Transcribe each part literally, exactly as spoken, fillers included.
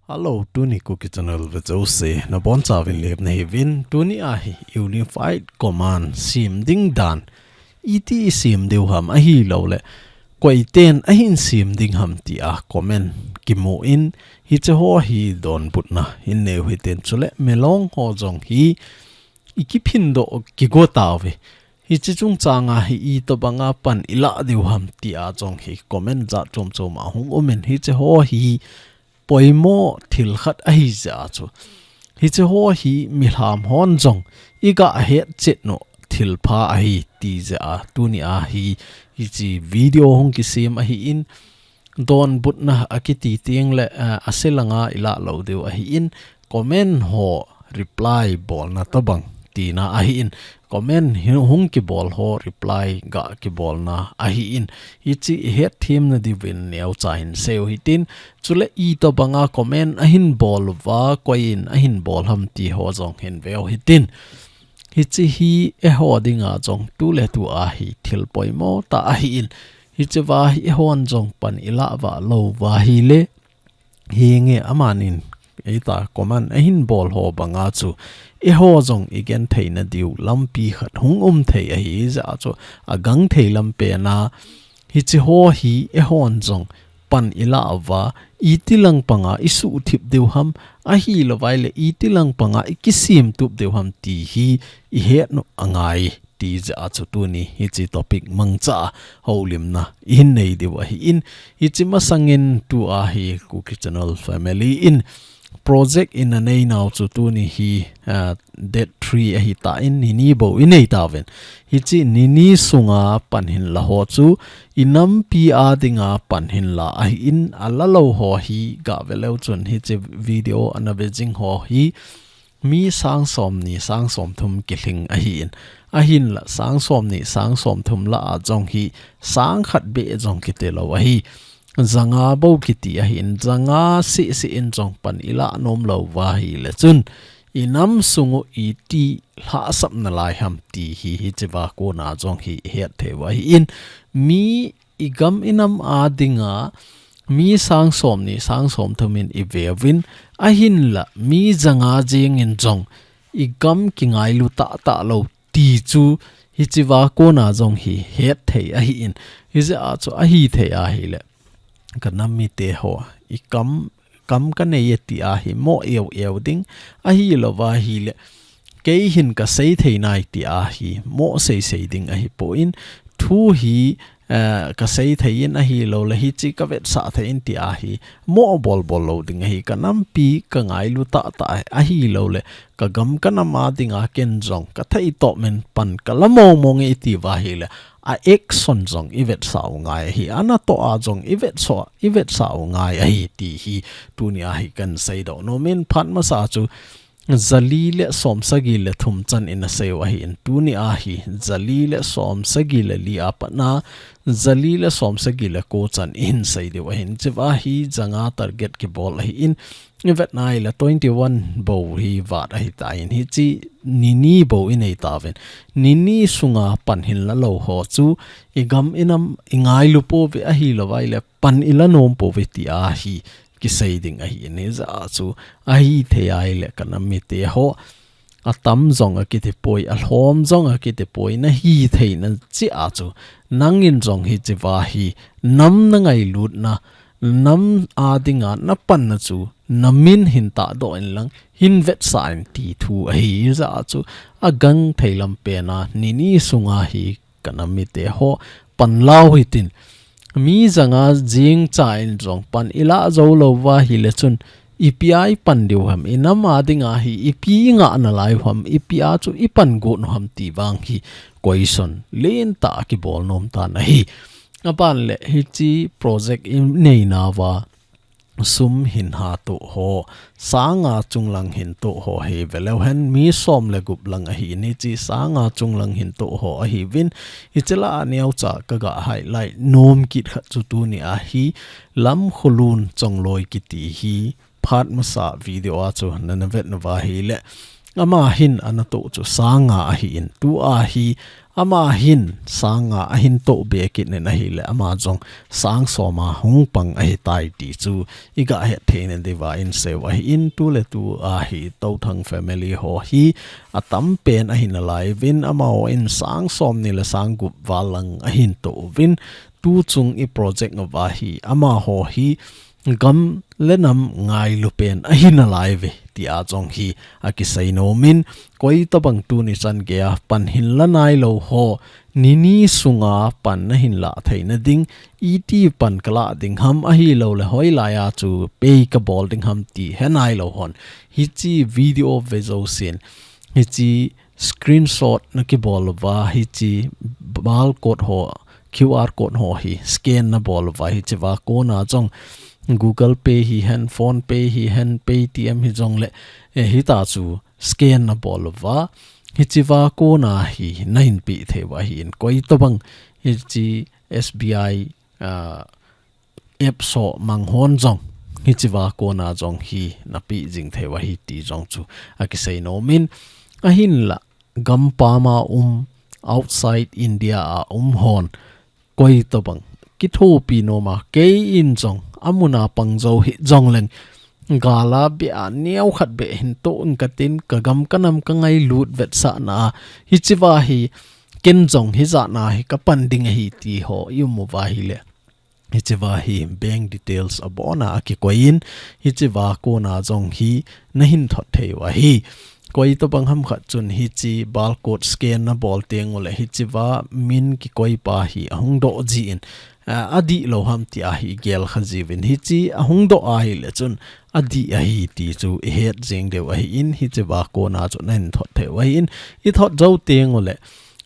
Hello, tuni Kuki Channel ve jouse nabonchauvin lemna hiuvin. Tuni ahi Unified Command sem ding dan iti sem diu ham ahilouleh koiten ahin sem ding ham tia comment kimun, hiche ho hi donbutna hin neiu hitin, chule melong ho jong hi ikiphindoh kigo tauve. Hiche chungchanga hi itobanga pan ilah diu ham tia jong hi comment jat chom chom ahung umin, hiche ho hi poimo thil khat ahi jeh a chu, hiche ho hi milham hon jong iga hetchet u thilpha ahi ti jeh a, tuni ahi hiche video hung kisem ahin, donbutna akiti tengle, eh, aselanga ilah lou diu ahin, comment ho reply bolna tobang tina ahin, comment hi hung kibol ho reply ga kibolna ahin, hiche ihet themna diuvin neocha hin seiu hitin, chule itobanga comment ahin bol uva, koiin ahin bol ham ti ho jong hin veu hitin. Hiche hi eiho dinga jong tuletu ahi thil poimo tah ahin, hichea hi eihon jong pan ilah vah lou uva ahile, hinge amanin eita comment ahin bol ho banga chu eiho jong igenthei nadiu lampi khat hung um thei ahi jeh a chu, agangthei lampena hiche ho hi eihon jong pan ilah uva, itilang panga isuhthip diu ham, ahilouvai le itilang panga ikisemtup diu ham ti hi ihet u angai ti jeh a chu tuni hiche topic mangcha a houlimna ihin nei diu ahin, hiche masangin tua hi Kuki Channel family in project ina neinau chu tuni hi, ah, date three ahitan, nini bou inei tauvin. Hiche nini sunga pan hinla ho chu inampi a dinga pan hinla ahin, ala lou ho hi gave leu chun hiche video ana ve jing ho hi mi sang somni, sang somthum kilhing ahin. Ahinla sang somni, sang somthum lah a jong hi sang khat beh jong kiti lou ahi. Janga bou kiti ahin, janga seh seh in jong pan ilah nom lou uva ahile chun, inam sung u iti lhahsapna lai ham ti hi hichea kona jong hi ihet thei u ahin, mi igam inam a dinga mi sang somni, sang somthum in iveuvin, ahinla mi janga jengin jong igam kingailu tahtah lou ti chu hichea kona jong hi het thei ahin, hijeh a chu ahithei ahile, kanam mite ho, ikam, kam kanei e tia hi mo eu eu ding, ahilouva ahile, kei hin kasei thei nai tia hi mo sei sei ding ahipon, thu hi, eh, kasei thei in ahilouleh hiche kavetsah thei in tia hi mo bol bol lou ding ahi. Kanampi kangailu tahtah ahilouleh kagam kanam a dinga ken jong kathei toh men pan kala mong mong e iti uva ahile, a action jong ivetsah u ngai ahi, anatoh a jong ivetsah, ivetsah u ngai ahi ti hi tunia hi kahin seidoh nomin. Phat masa chu jali le somsagi le thum chan ina sei u ahin, tunia hi jali le somsagi le li a patna jali le somsagi le ko chan ihin sei diu ahin, hichea hi janga target kibol ahin, ivet nai le twenty one bou hi vat ahitan, hiche nini bou inei tauvin, nini sunga pan hinla lou ho chu igam inam ingailu pouve ahilouva ahile pan ila nom pouve tia hi kisei ding ahin, hijeh a chu ahithei ahile kanam mite ho, atam jong akiti poi, alhom jong akiti poi, nahi theina cheh a chu nangin jong hichea hi nam nangailutna, nam a dinga napanna chu namin hin tahdoh inlang hin vetsah in ti thu ahi, hijeh a chu agangthei lampena nini sunga hi kanam mite ho, pan lau hitin. Mi janga jeng cha in jong pan ilah jou louva ahile chun, ipia ipan diu ham, inam a dinga hi ipi ingah nalai u ham, ipia chu ipan got u ham ti vang hi question lentah kibol nom tan ahi. Aban le hiche project inei nauva sum hin hatoh ho, sang nga chunglang hin toh ho hi veleu hen, mi som le gup lang ahin, hiche sang nga chunglang hin toh ho ahiuvin, hiche lah a neocha kaga highlight nom kit khat chu tunia hi Lamkholun Chongloi kiti hi phat masa video a chu nana vet nauva ahile, ama hin anatoh chu sang nga ahin, tua hi Ama hin sang nga ahin toh be kit in ahileh, ama jong sang som a hung pang ahitai ti chu iga het thei nadiuva inseiyu ahin, tuletu a hi Touthang family ho hi atam pen ahi nalai uvin, amahon sang som ni le sang gup val lang ahin toh uvin, tuchung i project uva hi amaho hi gam le nam ngailu pen ahi nalai uve, tia jong hi akisei nom in, koi tabang tuni chan geiya pan hinla nailou ho, nini sunga pan nahin la theina ding, iti pan kala ding ham ahilouleh hoilai a chu pei kabol ding ham ti he nailou hon, hiche video ve jousen, hiche screenshot nakibol uva, hiche barcode ho, QR code ho hi scan nabol uva, hichea kona jong Google Pay hihen, PhonePe hihen, Paytm hijongleh, eh, hitachu scan nabol uva, hichea kona hi nahin pe thei uva ahin, koi tabang hiche SBI, ah, app so mang hon jong hichea kona jong hi nape jing thei uva ahi ti jong chu akisei nom in, ahinla gampam a um, outside India a um hon koi tabang kithopi nom a, kei in jong amun a pang jou hijongleng, gal a beh a neokhat beh hin toh in katin, kagam kanam kangailut vetsahna a, hichea hi ken jong hijatna hi kapan ding ahi ti ho i um uva ahileh, hichea hi bank details abona akikoi in, hichea kona jong hi nahin thot thei uva ahi. Koi tabang ham khat chun hiche barcode scan nabol teng uleh hichea min kikoi pa hi ahung doh jin, ah, adih lou ham tia hi igel kha jiuvin, hiche ahung doh ahileh chun adih ahi ti chu ihet jing diu ahin, hichea kona chu nahin thot thei uva ahin, ithot jou teng uleh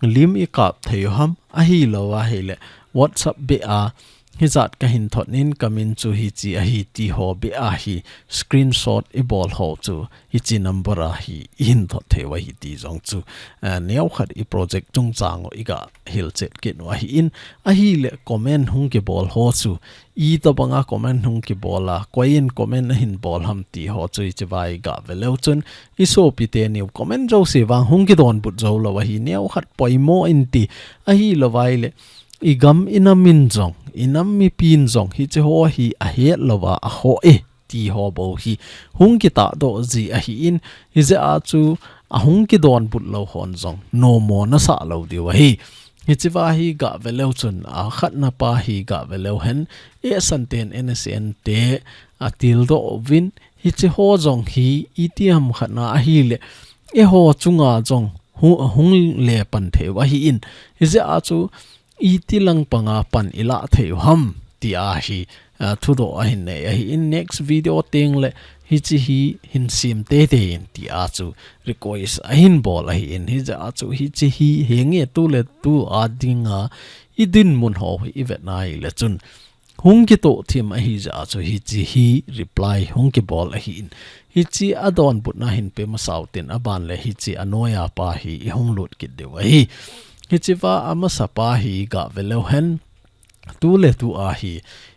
lim ikap thei u ham ahilouva ahileh WhatsApp beh a hijat kahin thot in, kamin chu hiche ahi ti ho beh a hi screenshot ibol ho chu hiche number a hi ihin thot thei uva ahi ti jong chu, ah, neokhat i project chungchang u iga hilchet kit u ahin, ahileh comment hung kibol ho chu i tabang a comment hung kibol a, koi in comment ahin bol ham ti ho chu hichea iga ve leu chun, i sopi teni u comment jouse vang hung kidonbut jou lou ahi, neokhat poimo in ti ahilouva ahileh, i gam i nam in jong, i nam mipin jong hiche ho hi ahet louva akhoh e ti ho bou hi hung kitah doh ji ahin, hijeh a chu ahung kidonbut lou hon jong nomo nasah lou diu ahi. Hichea hi ga ve leu chun, akhatna pa hi ga ve leu hen, eisan ten NSCN te atildoh uvin, hiche ho jong hi itiham khatna ahileh, eiho chunga jong hu-, hung le pan thei u ahin. Hijeh a chu iti lang panga pan ila thei u ham tia hi, ah, thudoh ahin nei ahin, next video teng leh hiche hi hin sim teitei in tia chu request ahin bol ahin, hijeh a chu hiche hi henge tuletu a dinga i dinmun ho hi i vet nai leh chun hung kitoh thim ahijeh a chu hiche hi reply hung kibol ahin, hiche adonbutna hin pe masa utin, aban leh hiche anoiya pa hi i hung lut kit diu ahi. Hichea amasa pa hi ga ve leu hen, tuletu a hi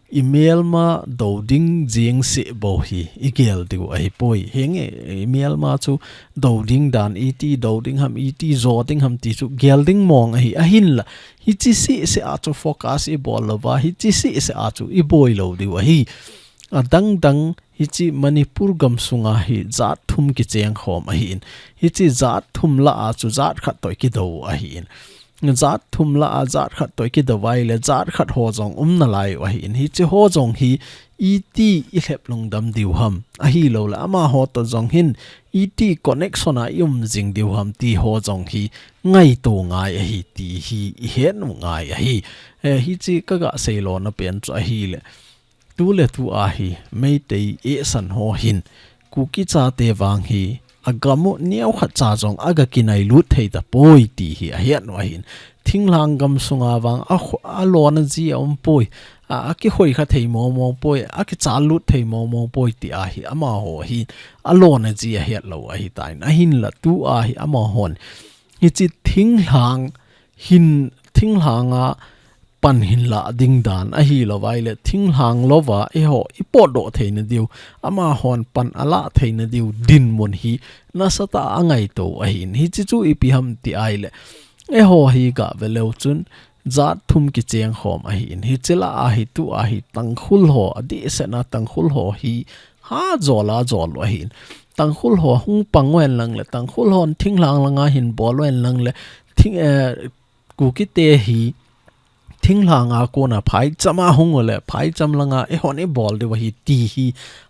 i melma do ding jeng seh bou hi igel diu ahipoi. Henge, i melma chu do ding dan, iti do ding ham, iti jo ding ham ti chu gel ding mong ahi, ahinla hiche seh seh a chu focus ibol louva, hiche seh seh a chu iboi lou diu ahi. Adang dang hiche Manipur gamsunga hi jat thum kicheng khom ahin, hiche jat thum lah a chu jat khat toh kido ahin, jat thum lah a jat khat toh kido uva ahileh jat khat ho jong um nalai u ahin, hiche ho jong hi iti i lhep lungdam diu ham ahilouleh amaho toh jong hin iti connection a i um jing diu ham ti ho jong hi ngaito ngai ahi ti hi i het u ngai ahi. Eh, hiche kaga seilona pen chu ahileh, tuletu a hi Meitei eisan ho hin Kuki chate vang hi agam u neokhat cha jong aga kinailut thei tapoi ti hi ahet u ahin. Thinglhang gamsunga vang a kho-, alona ji aumpoi, a, akihoi kha thei momo poi, akicha lut thei momo poi tia hi amaho hi alona ji ahet lou ahitan, ahinla tua hi amahon hiche thinglhang hin, thinglhang a pan hin la ding dan ahilouva ahileh, thinglhang louva eiho i potdoh theina diu, amahon pan ala theina diu dinmun hi nasatah a angaito u ahin. Hiche chu ipi ham ti ahileh, Eiho hi gah ve leu chun, jat thum kicheng khom ahin. Hiche lah a hi tua hi Tangkhul ho, adehset a Tangkhul ho hi ha jol a jol u ahin. Tangkhul ho hung pang uvin lang le, Tangkhul hon thinglhang langa hin bol uvin lang le, thing, eh, Kuki te hi thinglhang a kona phaicham a hung u le, phaicham langa eihon ibol diu ahi ti hi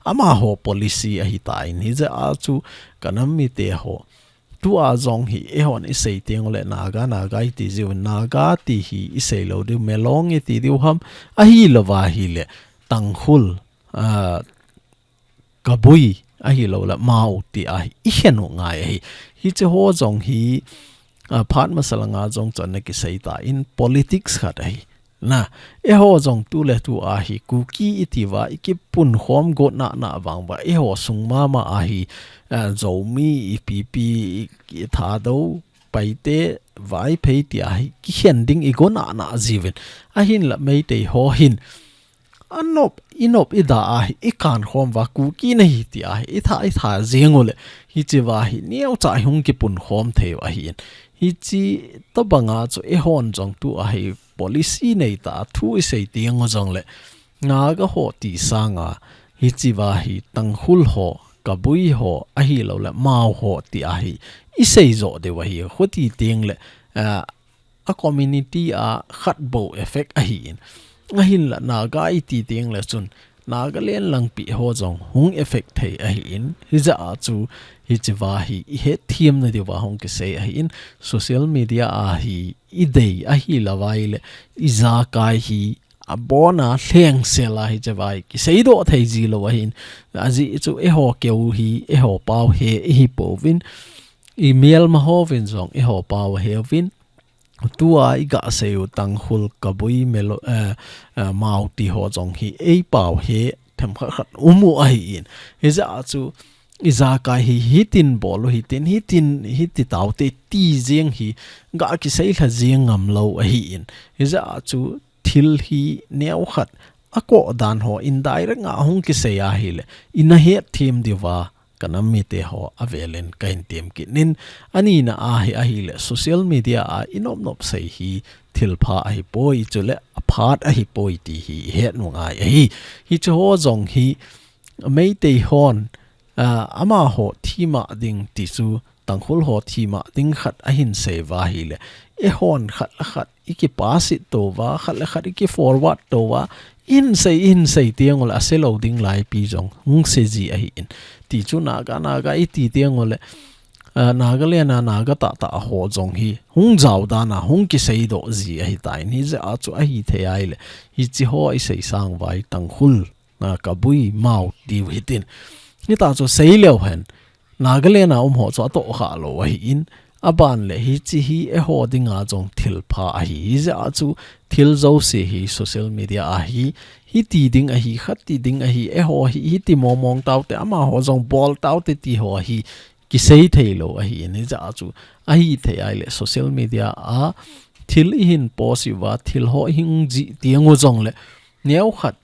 amaho policy ahitan, hijeh a chu ka nam mite ho, tua jong hi eihon isei teng u le Naga, Naga iti jiu, Naga ti hi isei lou diu, Melong iti diu ham, ahilou va ahile Tangkhul, ah, Kabui, ahilou le Mao ti ahi, ikhen u ngai ahi. Hiche ho jong hi, ah, phat masa langa jong chun ana kisei tan, politics khat ahi. Na, eiho jong tu le tua hi, Kuki iti uva, ikipunkhom got nana vang uva, eiho sung mama ahi, ah, Zomi, ipi pi, i, i Thadou, Paite, Vaiphei ti ahi, kikhen ding igot nana jiuvin. Ahinla Meitei ho hin, anop, inop ida ahi, ikan khom uva, Kuki nahi ti ahi, itha, itha jeng u le, hiche uva hi, neocha hung kipunkhom thei u ahin. Hiche tobanga chu eihon jong tua hi, policy nei tah a thu isei teng u jong le, Naga ho ti sanga, hiche uva hi Tangkhul ho, Kabui ho, ahilou le Mao ho ti ahi, isei jo diu ahi, khuti teng le, ah, a community a khat bou effect ahin. Ahinla Naga iti teng le chun, Nagaland langpi ho jong hung effect thei ahin. Hijeh a chu hiche uva hi ihet them na diu va hung kisei ahin. Social media a hi idei ahilou va ahile ijakai hi abon a lhengsel a hiche uva hi kisei doh thei jilou ahin. Ajeh chu eiho keu hi, eiho pao he ihi pouvin. Imelma hovin jong eiho pao heuvin. Tua iga sei u Tangkhul Kabui Melo, eh, eh, Mao ti ho jong hi eipao he themkhat khat um u ahin. Hijeh a chu ijakai hi hitin bol u hitin, hitin, hiti taute ti jeng hi ga kisei lha jeng ngam lou ahin. Hijeh a chu thil hi neokhat akoh dan ho indirect nga hung kisei ahile, ina het them diu va, ka nam mite ho avelin kahin tem kit in. Anina ahi, ahile social media a inop nop sei hi thilpha ahipoi, chule aphat ahipoi ti hi ihet u ngai ahi. Hiche ho jong hi Meitei hon, ah, amaho thima ding ti chu Tangkhul ho thima ding khat ahin sei uva ahile, eihon khat le khat ikipass it to uva, khat le khat ikiforward to uva, ihin sei, ihin sei teng u le ase lou ding laipi jong hung sei ji ahin. Ti chu Naga, Naga iti teng u le, ah, Nagaland a Naga tahtah ho jong hi hung jao dan a hung kisei doh ji ahitan, hijeh a chu ahithei ahile, hiche ho isei sang uva hi Tangkhul, na, Kabui, Mao tiu hitin. Hita chu sei leu hen, Nagaland a um ho chu atoh kha lou ahin, aban le hiche hi eiho dinga jong thilpha ahi. Hijeh a chu thil jouse hi social media a hi, hiti ding ahi, khati ding ahi, eiho hi, hiti mong mong taute, amaho jong bol taute ti ho hi kisei thei lou ahin. Hijeh a chu ahithei ahile social media a thil ihin post uva, thil ho ihung jih teng u jong le, neokhat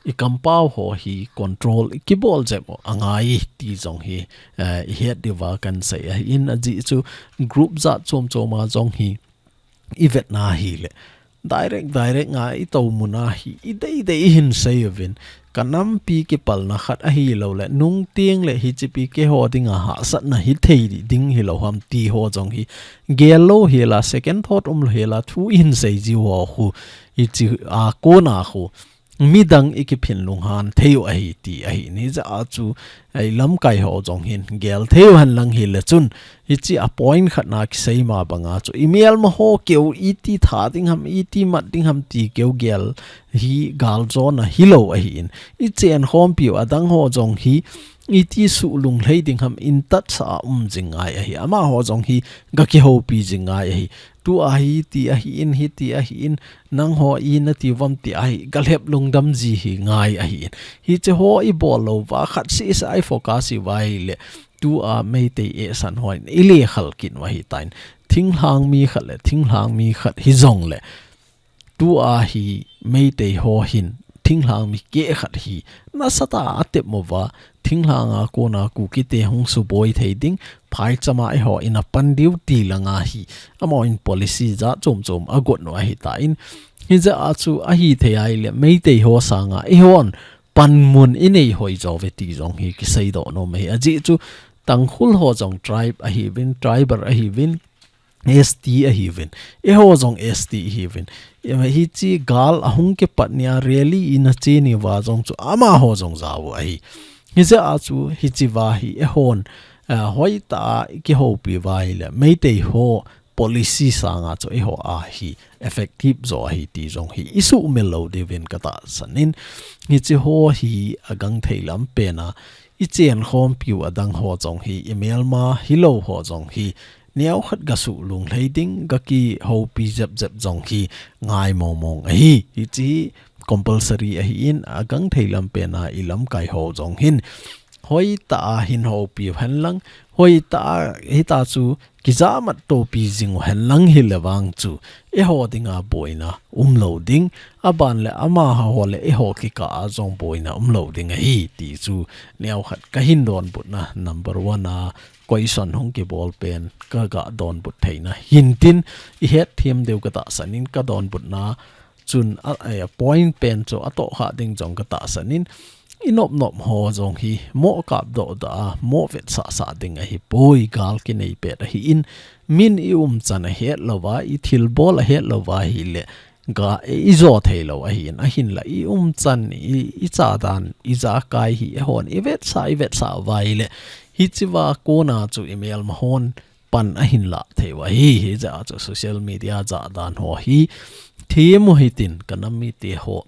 ikampau ho hi control ikibol jep u angai ti jong hi, eh, ihet diu va kahin sei ahin. Ajeh chu group jat chom chom a jong hi ivet na ahile, direct, direct nga itoh mun a hi idei dei ihin sei uvin, ka nampi kipalna khat ahilou le, nung teng le hiche pi keiho dinga hahsatna hithei ding hilou ham ti ho jong hi gel lou hel a, second thought um lou hel a thu ihin sei jiu ho khu, hiche a kona khu midang ikiphin lunghan thei u ahi ti ahin. Hijeh a chu, eh, lamkai ho jong hin gel thei u hen lang hile chun, hiche a point khat na kisei ma banga chu, imelma ho keu iti tha ding ham, iti mat ding ham ti keu gel hi galjona hilou ahin. Ichen khompiu adang ho jong hi iti suh lunglhai ding ham, in touch a um jing ngai ahi. Amaho jong hi ga kihoupi jing ngai ahi. Tua hiti ahin, hiti ahin, nangho ina ti uvam ti ahi, galhep lungdam ji hi ngai ahin. Hiche ho ibol lou uva, khat seh seh a ifocus uva ahile, tua Meitei eisan hon ilekhal kit u ahitan. Thinglhang mi khat le, thinglhang mi khat hijong le, tua hi Meitei ho hin thinglhang mi keh khat hi nasatah a atep mo va, thinglhang a kona Kukite hung suboi thei ding, phaichama eiho ina pan diu ti langa hi amahon policy jat chom chom agot u ahitan, hijeh a chu ahithei ahile Meitei ho sanga eihon panmun inei hoi jo uve ti jong hi kiseidoh nom ahi. Ajeh chu Tangkhul ho jong tribe ahiuvin, tribal ahiuvin, S T ahiuvin. Eiho jong S T ihiuvin. Hiche gal ahung kipat nia rally ina che niuva jong chu amaho jong jao u ahi. Hijeh a chu hichea hi eihon, eh, hoitah a kihoupi uva ahile Meitei ho policy sanga chu eiho a hi effective jo ahi ti jong hi isuhmil lou diuvin katahsan in, hiche ho hi agangthei lam pena ichen khompiu adang ho jong hi imelma hilou ho jong hi neokhat gasuh lunglhai ding, gakihoupi jep jep jong hi ngai mong mong ahi. Hiche hi compulsory ahin, agangthei lam pena ilamkai ho jong hin hoitah a hin houpiu henlang, hoitah a hita chu kijamat topi jing u henlang hile vang chu eiho dinga boina umlou ding, aban le amaho le eiho kikah a jong boina umlou ding ahi ti chu neokhat kahin donbutna number one a question hung kibol pen kaga donbut theina hintin ihet them diu katahsan in, kadonbutna chun a, a point pen chu atohkhah ding jong katahsan in, inop nop ho jong hi mo kapdoh doh a, mo vetsah sah ding ahipoi, gal kinei pet ahin, min iumchan ahet louva, ithilbol ahet louva ahile ga, ijo thei lou ahin, ahinla iumchan, i, ichadan, ijakai hi eihon ivetsah, ivetsah uva ahile hichea kona chu imelma hon pan ahin lah thei u ahi. Hijeh a chu social media jahdan ho hi them u hitin, kanam mite ho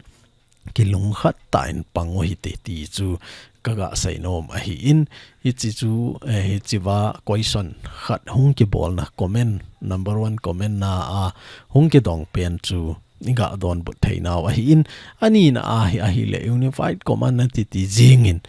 kilungkhat tah in pang u hite ti chu kaga seinom ahin, hiche chu, eh, hichea question khat hung kibolna comment, number one comment na a hung kidong pen chu iga donbut theinau ahin, anina a hi ahile Unified Command nati ti jingin,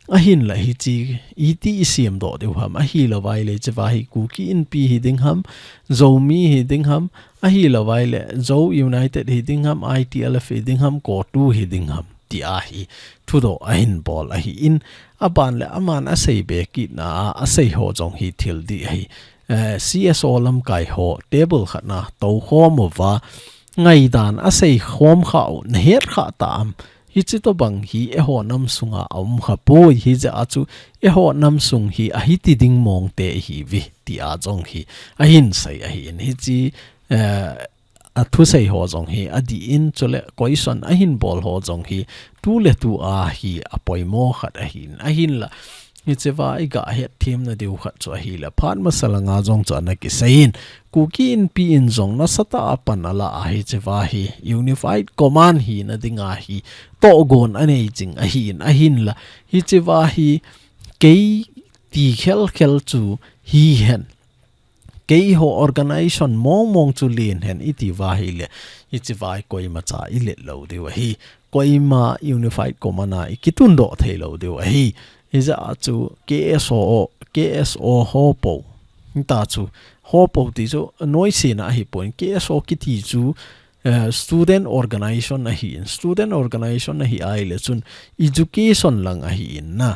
ahinla hiche iti isemdoh diu ham, ahilouva ahile hichea hi Kuki Inpi hiding ham, Zomi hiding ham, ahilouva ahile Zo United hiding ham, I T L F hiding ham, COTU hiding ham tia hi thudoh ahin bol ahin, aban le aman asei be kitna a asei ho jong hi thil dih ahi. Eh, C S O lamkai ho table khatna toukhom uva, ngaidan asei khom khah u nahet khah tam, hiche tobang hi eiho nam sunga aum khapoi, hijeh a chu eiho nam sung hi ahiti ding mongte ihiuve tia jong hi ahin sei ahin, hiche, eh, athusei ho jong hi adih in, chule question ahin bol ho jong hi tuletu a hi apoimo khat ahin, ahinla hichea iga hetthemna diu khat chu ahile phat masa langa jong chu ana kiseiyin, Kuki Inpi in jong nasatah a pan ala a hichea hi Unified Command hina dinga hi tohgon anei jing ahin, ahinla hichea hi kei ti khelkhel chu hihen, keiho organization mongmong chu len hen iti uva ahile, hichea hi koimacha ilet lou diu ahi, koima Unified Command a ikitundoh thei lou diu ahi. Hijeh a chu K S O, K S O ho pou, hita chu ho pou ti chu noisena ahipon, K S O kiti chu, eh, student organization ahin, student organization ahi ahile chun education lang ahin na.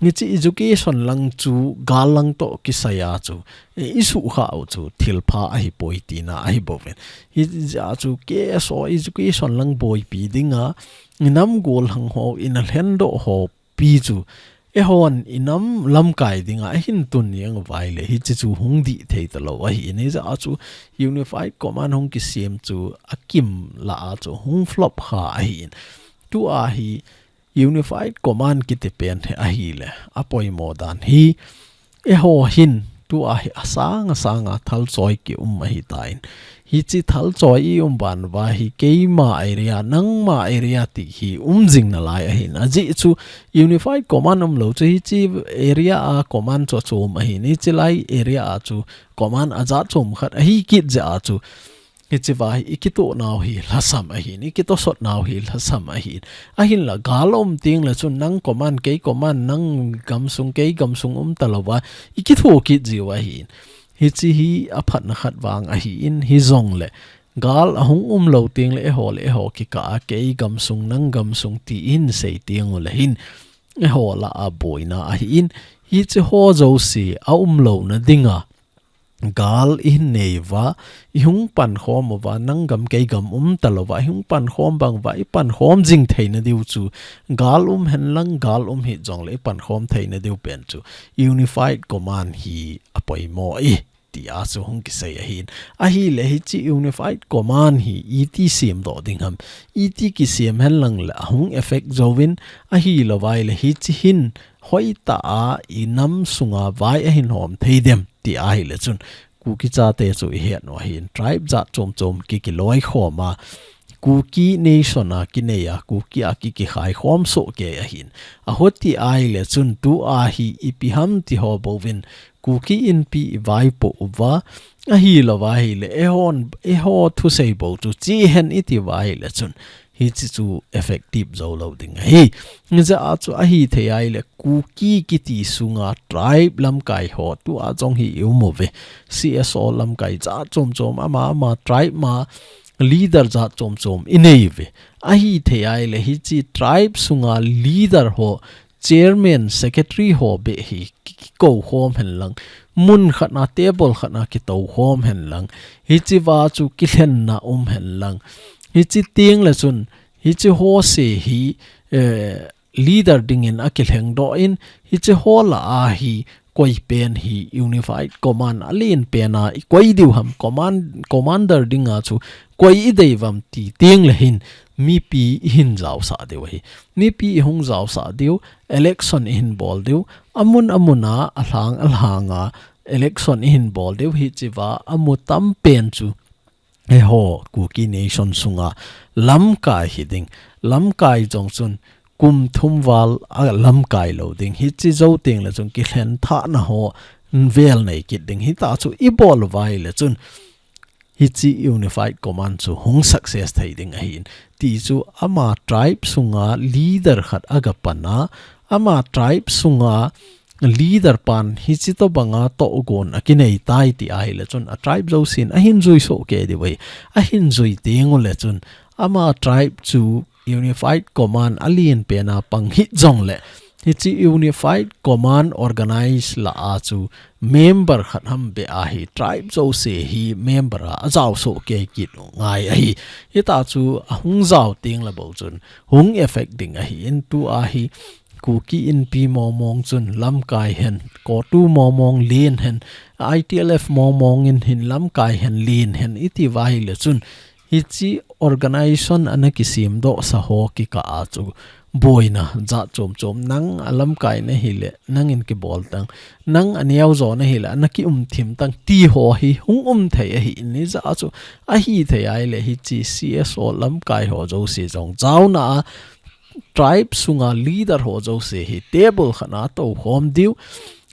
Hiche education lang chu gal lang toh kisaiya chu, eh, isuhkhah u chu thilpha ahipoi tina ahibouvin. Hijeh a chu K S O education lang boipi dinga, inam gollhang ho, ina lhendoh ho pi chu, eihon inam lamkai dinga ahin tun jeng uva ahile, hiche chu hung dih thei talou ahin, hijeh a chu Unified Command hung kisem chu akim lah a chu hung flop kha ahin. Tua hi Unified Command kiti pen hi ahile, apoimo dan hi, eiho hin tua hi asang asanga thalchoi kium ahitan, hiche thalchoi ium ban uva hi keima area, nangma area ti hi um jing nalai ahin. Ajeh chu Unified Command umlou chu hiche area a command chu achom ahin, hiche lai area a chu command ajat chom khat ahi kit jeh a chu hichea hi ikitoh nau hi lhasam ahin, ikitosot nau hi lhasam ahin. Ahinla gal um tengle chun nang command, kei command, nang gamsung, kei gamsung um talouva, ikitho kit jiu ahin. Hiche hi aphatna khat vang ahin, hijongle Gal ahung umlou teng le eiho le eiho kikah a kei gamsung nang gamsung ti in sei teng ule hin eiho lah a boina ahin, hiche ho jouse aumlouna dinga gal ihin nei uva, ihung pankhom uva, nang gam kei gam umtalouva, ihung pankhom bang uva, ipankhom jing theina diu chu, gal um henlang, gal um hih jongle ipankhom theina diu pen chu Unified Command hi apoimo e, tia chu hung kisei ahin. Ahile hiche Unified Command hi iti semdoh ding ham, iti kisem henlang le ahung effect jouvin, ahilouvai le hiche hin hoitah a inam sunga vai ahin hom thei dem, ti ahile chun Kuki chate chu ihet u ahin, tribe jat chom chom ki kiloikhom a, Kuki nation a kinei a, Kuki a ki kikhaikhom soh kei ahin. Ahuti ahile chun tua hi ipi ham ti ho bouvin, Kuki Inpi ivaipoh uva, ahilouva ahile eihon, eiho thusei bou chu che hen iti uva ahile chun hiche chu effective joulou ding ahi. Hijeh a chu ahithei ahile Kuki kiti sunga tribe lamkai ho tua jong hi ium uve. C S O lamkai jat chom chom ama ama tribe ma leader jat chom chom inei uve. Ahithei ahile hiche tribe sunga leader ho, chairman, secretary ho beh hi ki, kikoukhom henlang, mun khat na, table khat na kitoukhom henlang, hiche uva chu kilhenna um henlang. Hiche teng le chun hiche ho se hi, eh, leader dingin akilhengdoh in, hiche ho lah a hi koi pen hi Unified Command alen pen a ikoi diu ham, command, commander dinga chu koi idei uvam ti teng le hin mipi ihin jaosah diu ahi. Mipi ihung jaosah diu, election ihin bol diu, amun amun a, alhang alhang a election ihin bol diu, hiche uva amu tam pen chu eiho Kuki nation sunga lamkai hiding, lamkai jong chun kum thum val a lamkai lou ding, hiche jou teng le chun kilhen thahna ho vel nei kit ding, hitah chu ibol uva ahile chun hiche Unified Command chu hung success thei ding ahin. Ti chu ama tribe sunga leader khat aga pan a, ama tribe sunga leader pan hiche tobanga tohgon akinei tai ti ahile chun a tribe jousen ahin jui soh kei diu ahi. Ahin jui teng ule chun ama tribe chu Unified Command alen pen a pang hih jongle, hiche Unified Command organize lah a chu member khat ham beh a hi tribe jouse hi member a ajao soh kei kit u ngai ahi. Hitah chu ahung jao teng le bou chun hung effect ding ahin, tua hi Kuki Inpi mong mong chun lamkai hen, CoTU mong mong len hen, I T L F mong mong in hin lamkai hen len hen iti uva ahile chun hiche organization ana kisemdoh sa ho kikah a chu boina jat chom chom, nang alamkai nahile nangin kibol tang, nang aneo jo nahile ana kium thim tang ti ho hi hung um thei ahin, hijeh a chu ahithei ahile hiche C S O lamkai ho jouse jong jaona a tribe sunga leader ho jouse hi table khat na toukhom diu.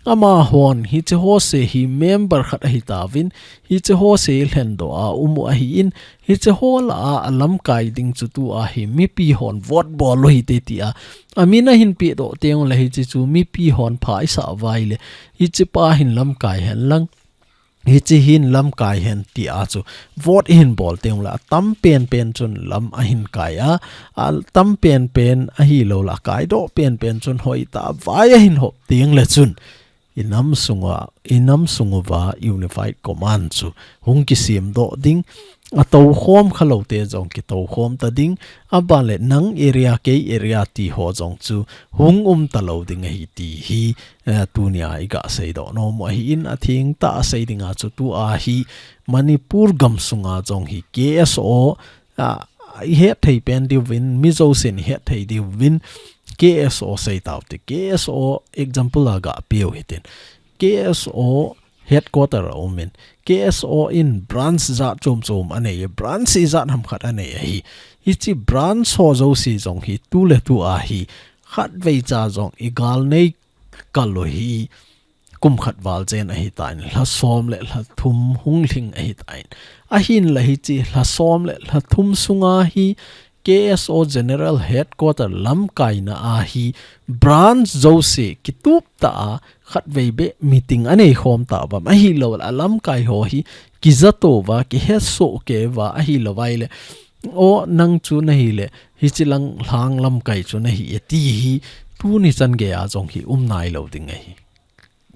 Amahon hiche ho se hi member khat ahitauvin, hiche ho se lhendoh a um u ahin, hiche ho lah a alamkai ding chu tua hi mipi hon vote bol u hite tia amin ahin pehdoh teng ule hiche chu mipi hon pha isah uva ahile, hiche pa hin lamkai henlang, hiche hin lamkai hen tia chu vote ihin bol teng ule atam pen pen chun lam ahin kai a, atam pen pen ahilou le akaidoh pen pen chun hoitah a vai ahin hop teng le chun inam sunga, inam sung uva Unified Command chu hung kisemdoh ding, atoukhom khalou te jong kitoukhom ta ding, aban le nang area kei area ti ho jong chu hung um talou ding ahi ti hi, eh, tunia iga seidoh nom u ahin, athengtah a sei dinga chu tua hi Manipur gamsunga jong hi K S O, ah, ihet thei pen diuvin, mi jousen ihet thei diuvin, K S O sei taute, K S O example a ga peh u hitin. K S O headquarter aumin, K S O in branch jat chom chom anei, branch ijat ham khat anei ahi. Hiche branch ho jouse jong hi tu le tua hi khatvei cha jong igal nei kal u hi kum khat val jen ahitan, lha som le lha thum hung lhing ahitan. Ahinla hiche lha som le lha thum sunga hi K S O General Headquarter lamkaina a hi branch jouse kitup tah a khatvei beh meeting anei khom tauvam, ahilou le alamkai ho hi kijato va, kihetsoh kei va, ahilou vaile, o nang chu nahi le, hichi lang lhang lamkai chu nahi e ti hi, tuni chan gei a jong hi um nailou ding ahi.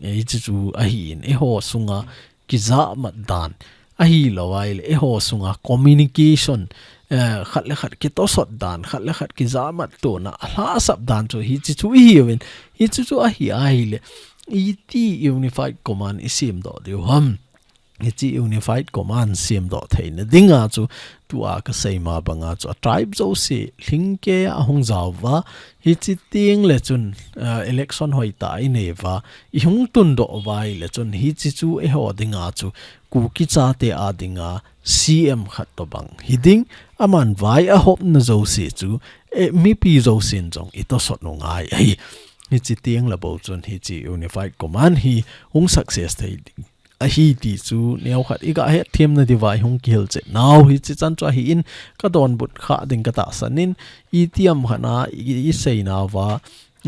Hichi chu ahin, eiho sunga kijahmat dan, ahilou vaile, eiho sunga communication, eh, khat le khat kitosot dan, khat le khat kijahmat tona, alhahsap dan chu hichi chu ihiuvin, hichi chu ahi ahile, iti Unified Command isemdoh diu ham. Hichi Unified Command semdoh theina dinga chu tua kasei ma banga chu a tribe jouse lhingkei a hung jaova, hichi tengle chun, ah, election hoitah inei uva, ihung tundoh uva ahile chun hichi chu eiho dinga chu Kuki chate a dinga C M khat tobang hiding, aman vai ahopna jouse chu, eh, mipi jousen jong itosot u ngai ahi. Hichi tengle bou chun hichi Unified Command hi hung success thei ding ahi ti chu neokhat iga hetthem nadiuva ihung kihilchet nau hichi chan chu ahin, kadonbut kha ding katahsan in, iti ham khat a i, iseinauva,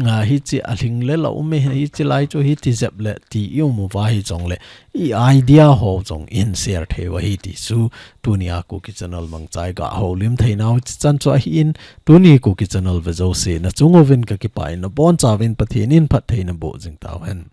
ah, hichi alhing le la um e, hichi lai chu hiti jep le ti ium uva hijongle, i idea ho jong ihin share thei u ahi ti chu tunia Kuki Channel mangcha iga houlim theinau hichi chan chu ahin, tuni Kuki Channel ve jouse nachung uvin kakipah in, nabonchauvin Pathen in phattheina boh jing tauhen.